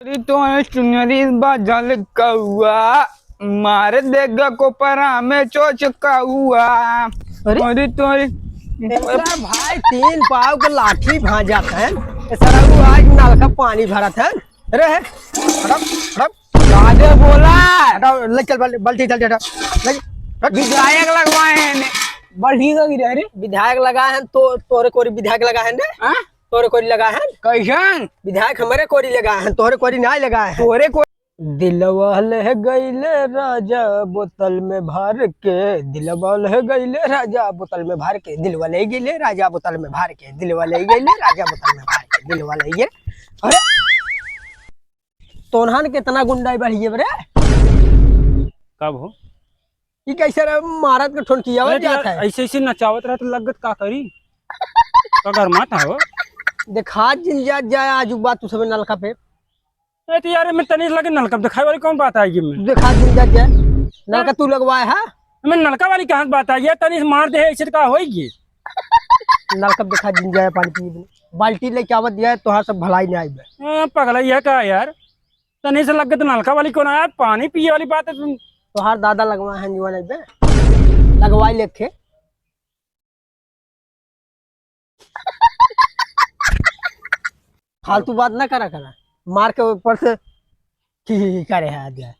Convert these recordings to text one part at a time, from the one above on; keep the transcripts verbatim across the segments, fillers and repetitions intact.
अरे तोरे चुनरी बाजल कौआ, मार देगा कोपरा में चोच कौआ। अरे? अरे तोरे तेरा भाई तीन पाव के लाठी भाजत है, ये सरऊ आज नलका पानी भरत है। अरे है, हटो, हटो। कादे बोला? हटाओ, ले चल बाल-, बाल्टी चल, हटाओ। ले, हट। विधायक लगवाए हैं ने। बाल्टी का गिरा रे? विधायक लगा है तो तोरे कोरी विधायक लगा है ने? हाँ? तोरे कोरी लगा है? कैसन? विधायक हमरे कोरी लगा है, तोरे कोरी नाहीं लगा है। तोरे को- दिलवा ले गईले राजा बोतल में भर के, दिलवा ले गईले राजा बोतल में भर के, दिलवा ले गईले राजा बोतल में भर के, दिलवा ले गईले राजा बोतल में भर के, दिलवा ले गईले। अरे, तोन्हन केतना गुंडाई बढ़िए बरे। कब हो? ई कैसे रे, मारत के ठोनकियावत अरे तो जात यार, है। ऐसे ऐसे नचावत रहे तो लगत का करी? का गरमात है हो? देखा जिन जात जाए आज बात तू सब नलका पे। अरे तो यार, मैं तनी लगे नलका दिखाए वाली कौन बात आएगी मैं? देखा जिन जात जाए। नलका तू लगवाए है? मैं नलका वाली कहाँ से बात आई है? तनी से मार दे है, ऐसे तो का होएगी? नलका देखा जिन जाए पानी पीए। बाल्टी लेके आवत जाए, तोहार सब भलाई नहीं आई बे। हाँ, पगला ये का यार? तनी से लग के तो नलका वाली कौन आया? पानी पिए वाली बात है तुम। तोहार दादा लगवा है जीवन बे। लगवाई लेखे। फालतू बात ना करा करा। मार के ऊपर से की करे है आज।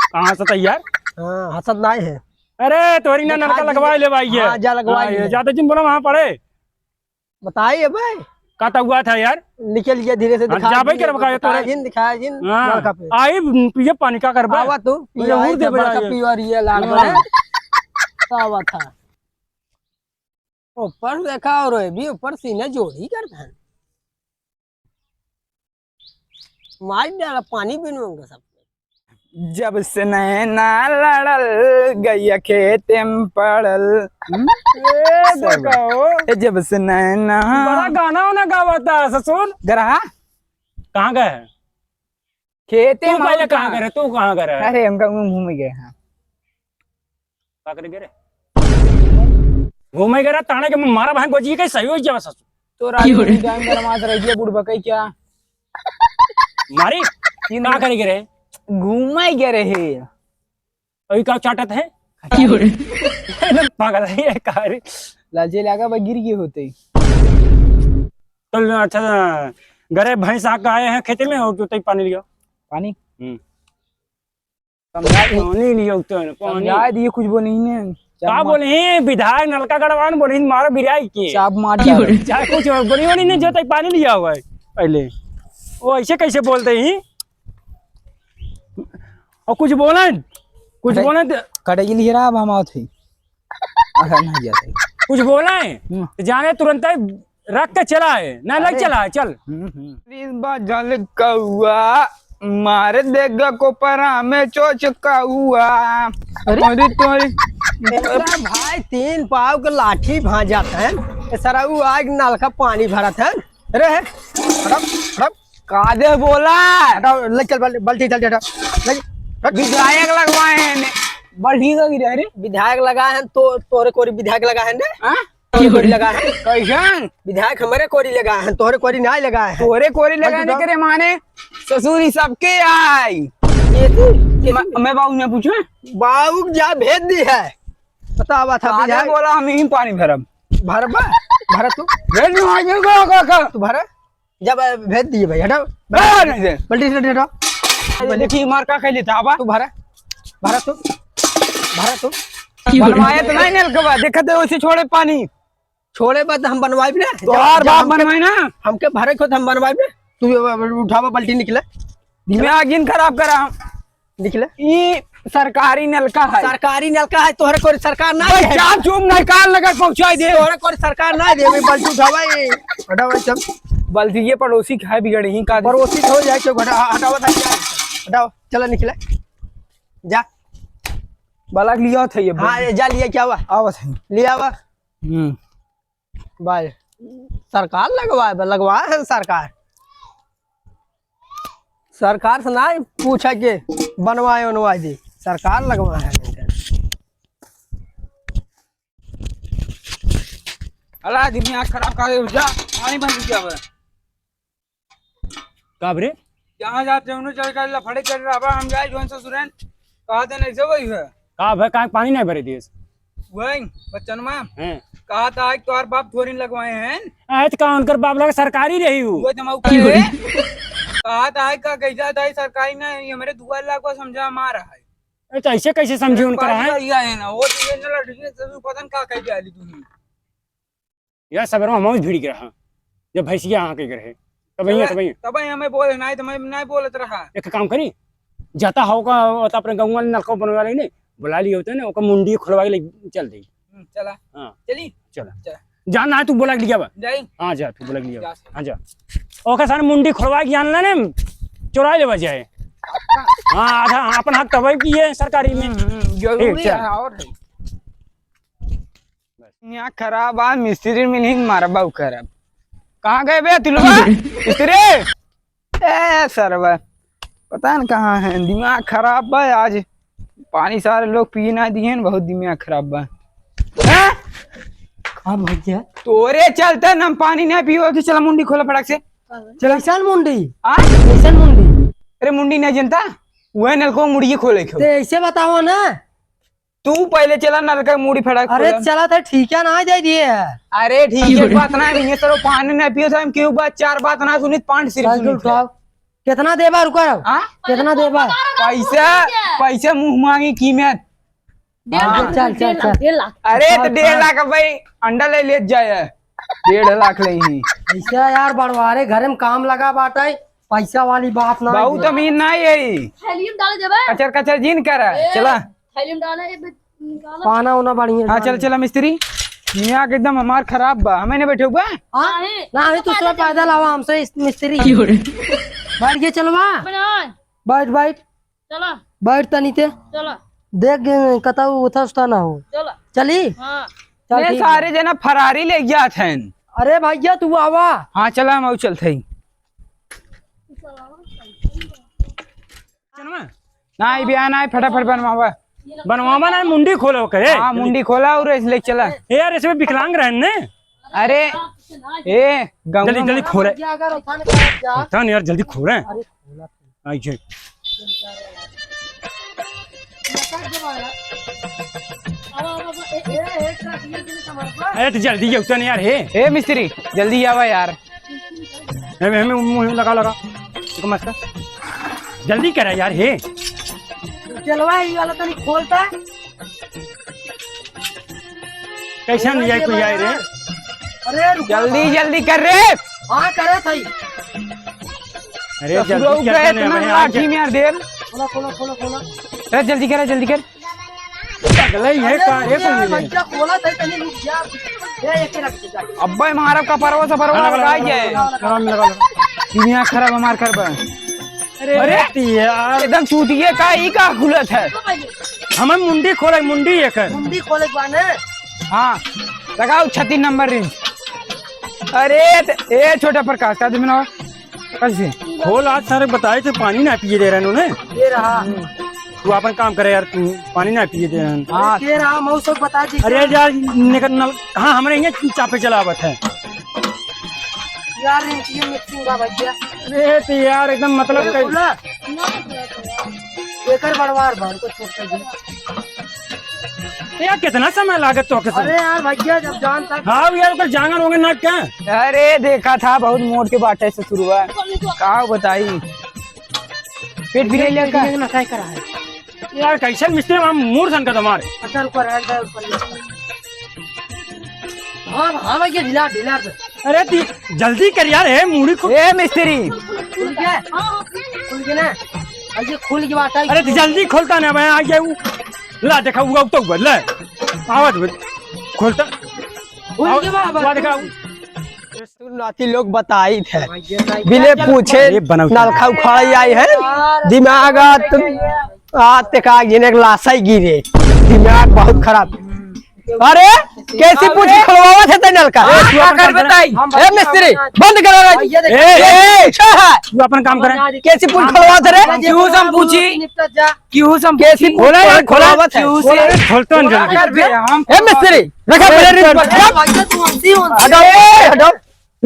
कहाँ से तैयार? हाँ, हंसत नाहीं है। अरे, तोरी ना देखा नलका जी, लगवा ले भाई ये। हाँ, जा लगवा हाँ, ले। ये ज्यादा जिन बोला वहाँ पड़े। बताइए भाई। का तो हुआ था यार? निकल गया धीरे से, हाँ, दिखा जा भाई, जिन, के रखा है दिखा तोरे। जिन, दिखा जिन, हाँ। बड़का पे। आई, पिए पानी का करबे? आवा तू, ये पिया हूर दे जा, बड़का बजाए। पिया और ये लाल हाँ। बड़े। का हुआ था? ऊपर देखा और ये भी ऊपर सीने जोड़ी कर था। मार डाला, पानी बिनवाऊंगा सब। जब से नैना लड़ल, गैया खेते में पड़ल। हम्म? ए, सही बात। देखो। ए, जब से नैना बड़ा गाना वाना गावता ससुर। गरहा? कहाँ गए हैं? खेते तू में पहले और कहाँ कहाँ? गए रहे? तू कहाँ गए रहे? अरे, हम कहूँ घूमे गए हैं। का करे गए रे? घूमे गए रे, ताने के मारा बहन गोजी के सही हो जावा ससुर। तो रात की हो रे? में जान गरमात रह गया बुढ़बा कहीं क्या? मारी? तीन का दिन करे गए रे? घूमे गए रहे। अभी का चाटत है? की हो रे? पागल है ये का रे? लाजे लागा बा गिर गए होते। तो अच्छा, घरे भैंस आके आए हैं खेते में, और क्यों तई पानी लिया? पानी? हम्म। समझा दे। पानी लिया उतर, पानी। समझा दिए, कुछ बोले ही नहीं। का बोले ही? विधायक नलका गड़वान बोले ही, मारो बिराई के। चाप मार डालो। चाहे कुछ और बोले ही नहीं, जो तक पानी लिया हुआ है पहले। वो ऐसे कैसे बोलते ही? और कुछ बोले? कुछ अरे, बोले तो कटे के लिए रहा, अब हम आवत ही। अरे, नहीं जाते। कुछ बोले? हम्म। तो जाने तुरंत ही रख के चला है, ना लग अरे। चला है, चल। हम्म, हम्म। बाजल कौआ, मार देगा कोपरा में चोच कौआ। अरे। अरे तोरी। तेरा भाई तीन पाव के लाठी भाजत है, ये सरऊ आग नलका पानी भरत है। अरे है, हटप, हटप। कादे बोला? हटाओ, ले चल, बाल-, बाल्टी चल, हटाओ। ले, हट। विधायक लगवाए हैं ने। बाल्टी का गिरा रे? विधायक लगा है तो तोरे कोरी विधायक लगा है ने? हाँ? तोरे कोरी लगा है। कैसन? विधायक हमरे कोरी लगा है, तोरे कोरी नाहीं लगा है। तोरे कोरी लगा बाल्टी है उठाओ। करे माने ससुरी सबके आई। ये तू, ये म-, तू। मैं बाबू ने पूछूं? बाबू जा भेज दी है। पता बात है कादे विधायक। बोला हम ही पानी भरब। भरबा? भरा तू। भेज दो, आज का, का, का। तू भरा? जब, अ, भेज दिए भाई, हटाओ। बा, नहीं दे। बाल्टी से हटाओ। अरे, देखी, मार का खैली था, बा? तू भरा, भरा तू, भरा तू। बनवाए तो नहीं नलकवा, देखत है वैसे छोड़े पानी। छोड़े बात हम बनवाइब ना। तोहार जब, जब बाप हमके, बनवाए ना। हमके भरे को तो हम बनवाइब ना। तू ये, अ, उठावा बाल्टी निकले। दिमाग जिन खराब करा। निकले। ई सरकारी नलका है। सरकारी नलका है, तोहरे कोई सरकार ना भाई, दे। चाप चुप निकाल लगा पहुंचाई दे। तोहरे कोई सरकार ना दे, भाई, बाल्टी उठावा, ये हटावा, चल। बाल्टी ये पड़ोसी के है, बिगड़े ही का दे। पड़ोसी हो जाए, क्यों हटा-, हटावा था, क्या? हटाओ, चला निकले। जा। बालक लिया था ये हाँ, बाल्टी। ये जा लिया, क्या हुआ? आवा था। लिया हुआ। हम्म। भाई, सरकार लगवाए बा, लगवाए है सरकार। सरकार से ना पूछा के बनवाए उनवाए दी, सरकार लगवाए है। अला दिमाग खराब कर दे, जा, पानी बंद किया बा। का बरे? जहाँ जात जौनो चल कर लफड़े कर रहा बा, हम जाए जौन ससुरन। कहा थे नहीं से वही है। का भाई, का पानी नहीं भरे दिए? वही, बच्चन माँ। हैं। कहा था कि तोहार बाप थोड़ी लगवाए हैं। अरे तो का उनकर बाप लगा सरकारी रही हूँ। वो जमा कहे। कहा था कि का कैसा था सरकारी ना, ये हमारे दुआ लाख को समझा मार है। अरे तो ऐसे कैसे समझी उनकर है? पानी आई है ना, वो तो ये ना लड़की से तू पता न का कह के आली तू। यार, सबेरवा हम भी भिड़ गया, हाँ, जब भैंसिया अहाँ के घर है, तब यहाँ, तब यहाँ। तब ही हमें बोले, नहीं तो मैं नहीं बोलत रहा। एक काम करी, जाता होगा, वो तो अपने गाँव वाले नलका बनवे वाले ने बुला लिए होते ना, ओकर मुंडी खुलवा के ले चल दे। हम्म, चला। हाँ। चली? चला। चला। जा ना, तू बोला के लिया बा। जाई? हाँ, जा, तू बोला के लिया बा। जा। हाँ, जा। ओकर सारे मुंडी खुलवा के जान लेने, चुरा लेवा जाए। हाँ, आधा अपन हक तबे की है सरकारी में। हम्म, हम्म, जरूरी ठीक, चल। है, और है। दिमाग खराब बा, मिस्त्री मिलही मारबा उ खराब। कहाँ गए बे तिलवा? मिस्त्री? ए सरवा, पता न कहाँ है, दिमाग खराब बा आज। पानी सारे लोग पिए ना दिए हैं, बहुत दिमाग खराब बा। हैं? का भैया? तोरे चलते न हम पानी नहीं पियो, कि चला मुंडी खोला फटाक से। चला। कैसन मुंडी? हाँ? कैसन मुंडी? अरे मुंडी नहीं जनता, वह नलको मुड़िए खोले के हो। ते ऐसे बताओ ना। तू पहले चला नलका मुड़ी फटाक अरे खोला। चला था ठीक है ना, दे दिए। अरे ठीक है, बात ना है, ये सरो पानी ना पियो था, हम क्यों बात, चार बात ना सुनी, पांच सिर्फ साइकिल सुनी थे। उठाओ। कितना देबा, रुका रहो। हाँ? कितना देबा? पैसा, पैसा मुंह मांगी कीमत। डेढ़ हाँ। लाख, चल, चल, डेढ़ लाख, चल। डेढ़ लाख। अरे तो हाँ, डेढ़ हाँ। लाख भाई, अंडा ले ले जाए, डेढ़ लाख ले ही। ऐसा यार, बड़वारे घर में काम लगा बाटे, पैसा वाली बात ना बहुत है। अमीर ना है। थैली में डाल देबे। कचर कचर जिन कर, ए, चला। थैली में डाला, ए, बे-, निकाला। पाना उना बढ़िया हाँ, डाल चल, दे। चला मिस्त्री। दिमाग एकदम हमार खराब बा, हमें नहीं बैठे बा। हाँ? नहीं। ना, नहीं, तू तो पैदल पैदल आवा हमसे इस मिस्त्री। बैठ के चलवा। बना। बैठ, बैठ। चला। बैठ तनी ते। चला। देख, कतौ उठा सुठा ना हो। चला। चली? हाँ। चल, मैं ठीक सारे बा। जना फरारी ले गया थे। अरे भैया, तू आवा। हाँ, चला, हम चलते ही। ना, ई बियाह ना, फटाफट बनवावा। बनवावा ना, मुंडी खोलो करे। हाँ, मुंडी खोला और इसले चला। ए यार, इसमें विकलांग रहन ने। अरे, ए, गाँव जल्दी, में जल्दी खोले। भैया, अगर उठा नहीं पाया क्या? उठान यार, जल्दी खोले। अरे, खोला। आई जे। अरे, तो जल्दी ये उठा नहीं यार, हे। ए मिस्त्री, जल्दी आवा यार। ए, ए, ए, मुंह लगा, लगा। एक मस्त। जल्दी करा यार, हे। चलवा, ये वाला तनी खोलता। कैसे हम लिया कोई आए रे? अरे, रुको। जल्दी, जल्दी कर रे। हाँ, करे थई। अरे, तो जल्दी सुबह कर उठ गए, दे ना, इतना भाई, आज लाठी मार दे। खोला, खोला, खोला, खोला। अरे, जल्दी कर, जल्दी कर। पगला ही है अरे, का रे, रुक जा, पगला? भैया, खोला था, तनी रुक जा। ये, ये के रख दे, जा। अब्बे, मारब का परवा से परवा लगा, लगा, लगाई लगा, जाए। लगा, लगा, लगा, लगा। दुनिया खराब, हमार खराब। अरे, अरे, यार। एकदम चूतिए का, ई का खुलत है? हमें मुंडी खोले, मुंडी एकर। मुंडी खोले के बाने? हाँ, लगाओ छत्तीस नंबर रिंच। अरे, त-, ए, छोटा प्रकाश, का दिमाग? कैसे? खोल, आज सारे बताए थे, पानी ना पिए दे रहे उन्हें। ये रहा। तू अपन काम करे यार, तू पानी ना पिए दे रहे हैं। हाँ। ये रहा, मऊ सब बता दी। अरे यार, निकल नल, हाँ, हमरे यहाँ चापे चलावत है। यार, ये mixing बा भैया। अरे तो यार, एकदम मतलब अरे कर बोला। एकर बड़वार भर को छोड़ कर दे। यार, कितना समय लागत तो के अरे यार भैया, जब जान तक हाँ यार, ओकर जांगर होंगे ना क्या? अरे, देखा था, बहुत मोट के बाटे ससुरवा। का बताई? पेट बिगड़ लिया का? ना काय करा है? यार, कैसन मिस्त्री, हम मूड़ सन का तुम्हारे। अच्छा, ऊपर है, ऊपर, ऊपर। हाँ, हाँ भैया, ढीला, ढीला दे। अरे, ती जल्दी कर यार, हे मूड़ी खो-, ए मिस्त्री। खुल गया? खुल गया ना? अरे, खुल गया बाटा। अरे, ती जल्दी खोलता ना, मैं आ गया हूँ। ला, देखा, हुआ तो हुआ, ले। आवाज बज-, खोलता। खुल गया बाबा। ला, देखा। सुन, नाती लोग बताई थे। बिले पूछे अरे, बनाओ। नलखा उखाड़ आई है। दिमाग आ तुम, आ ते का गिने लासाई गिरे। दिमाग बहुत खराब। अरे, कैसी पूछी खुलवावत है ते नलका? ए, तू अपन काम कर। बताई। ए, मिस्त्री, बंद करो रे। ए, ए, ए, अच्छा है। तू अपन काम करे। कैसी पूछी खुलवावत है रे? क्यों से हम पूछी? क्यों से हम कैसी पूछी? खोला यार, खोला। खुलवावत है। क्यों से? खोला रे, खोलता नहीं जल्दी। कर बे, हम ए, मिस्त्री, रखा पहले रे। भैया, तू हंसी, हंसी। हटाओ, ए, हटाओ।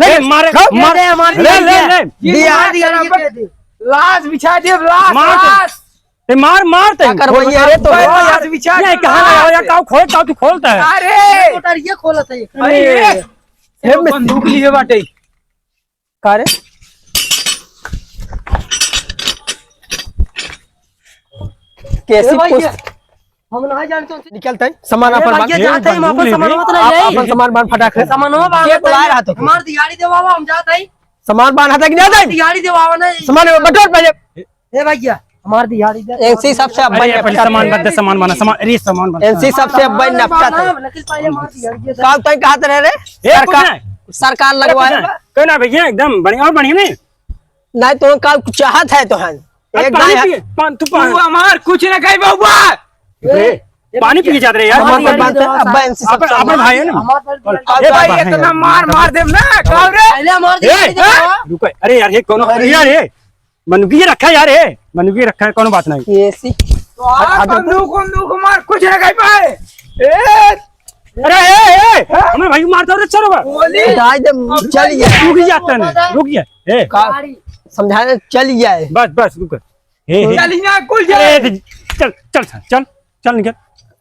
ले, ए, मारे, खाओ। मार। ले, मार ले, दिया, ले, ले। दिया। मार दिया, ये कह दे। लाश बिछा दे, लाश, मार दे। लाश। ए, मार, मार ते। का करवाइए रे तो? लाश बिछा ये दे, कहाँ लाश। लगाया? काऊ खोल, काऊ तू खोलता है? अरे। मोटर ये खोलत है। अरे, अरे। ये बंदूक लिए बाटे। का रे? कैसी ए भाई, पुस्त-, ये हम ना जानते हैं। निकलते हैं, सामान अरे अपन भाई, बांध। ये जाते हैं, हम अपन सामान मत ले आप जाए। अपन सामान बांध फटाक से। सामानवा बांध ये बुलाए रहा तो। हमार दिहाड़ी देवावा, हम जाते हैं। सामान बांध हटा कि नहीं जाते? दिहाड़ी देवावा ना। सामान बटोर पहले। ए भैया, हमार दिहाड़ी दे। एनसी सबसे अब अरे, भाई पहले सामान बांध दे, सामान बांध, सामान, अरे, सामान बांध। एनसी सबसे अब भाई अरे, नपटा बांध, था। लेकिन पहले हमार दिहाड़ी दे। का तय कहत रहे रे? ए, सरकार, कुछ नहीं। सरकार ए, लगवाए। कुछ नहीं। कोई ना भैया, एकदम बढ़िया और बढ़िया नहीं। नहीं तो का चाहत है तो है। अरे एक पानी दाई है। पिए, पान-, तू पान-, तू हमार कुछ ना कही बउआ। ए, ए, पानी पी के जात रहे यार। हमार पर बात है, अब्बा एनसी सब अपन, अपन भाई है ना। हमार पर ए, ए भाई, भाई है इतना यार। मार, मार देम ना, का रे? पहले हमार ए, दिहाड़ी दे। रुको, अरे यार, ये कौन, अरे यार, ये मनुकी रखा यार, ये मनुकी रखा है, कौन बात नहीं। एसी। तो आप हटा दो। बंदूक, बंदूक मार, कुछ ना कही पाए। ए, अरे, ए, ए, हमरे भाई को मारता रे, चलो बा। गोली। उठाई दे, चल गया। रुक जा तने, रुक जा। ए। का? समझाने चल गया है। बस, बस, रुक। ए, ए। चल यहाँ, कुल जा। अरे, चल, चल, चल, चल, चल निकल।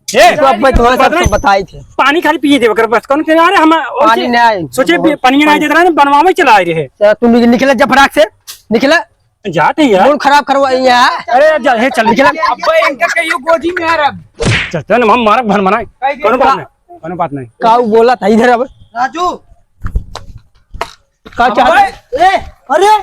ए, तो अब मैं तुम्हारे साथ बता रहे, तो बताई थे। पानी खाली पिए देवे कर, बस। कौन कह रहा है, हम पानी नहीं आए। सोचे, पानी नहीं दे रहा है, बनवावे चला आए रहे। तो तुम निकले जब फटाक से, निकले। जाते हैं यार। मूड खराब करवाई है। अरे यार, जा, हे, चल, निकल। अब्बे, इनका कहियो गोदी में आ रहा। चलते हैं ना, हम मारक भन बनाए। कहीं कोनो बात का-, नहीं, कोनो बात नहीं। काऊ बोला था इधर अब। राजू। का चाहत अब्बे। है? ए, अरे।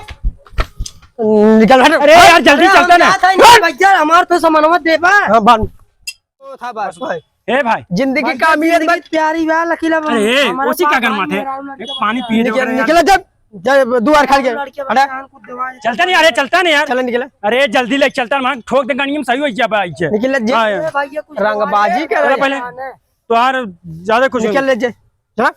निकल हट। अरे यार, जल्दी अरे, चलते हम ना। जात हई ना, भैया, हमार तो सामानवा देबा। हाँ, बांध। ओ था बस भाई। ए भाई। जिंदगी भाई, का अहमियत जिंदगी बस। प्यारी बा, लकीला बा। अरे, हमारा ओसी का पास कर माथे? मेरा लड़के एक पानी बा। पी निकल, निकल जब, जब दुआर खाली हमारा लड़के बा, हटा। जान को दवा चलता नहीं, अरे, चलता नहीं यार। चल, निकल। अरे, जल्दी ले, चलता ना, ठोक दे गाड़ी में, सही हो जा भाई। निकल जे। हाँ, ए यार। भाई, ये कुछ रंगबाजी दवा कर चल रहे। पहले। तो यार, ज्यादा कुछ निकल ले जे। चला।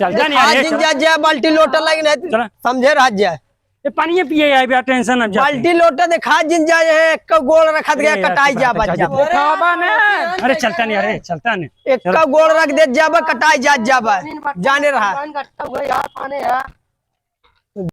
चलता नहीं यार, आज ये दिन चला। जा, जा, बाल्टी लोटा लगे नहीं, चला। समझे रह जा। ये पानी ये पिए आए बे, टेंशन अब जाते हैं। बाल्टी लोटा देखा जिन जाए है, एक गोड़ रखत गया, अरे यार, कटाई चुप रह, जाबा, चुप रह, जाबा। चुप रह। खाबा ना। अरे चलता नहीं, अरे चलता नहीं। एक चल। गोड़ रख दे जाबा, कटाई जा जाबा। पानी में जाने रहा। पानी घटता हुआ यार, पानी यार।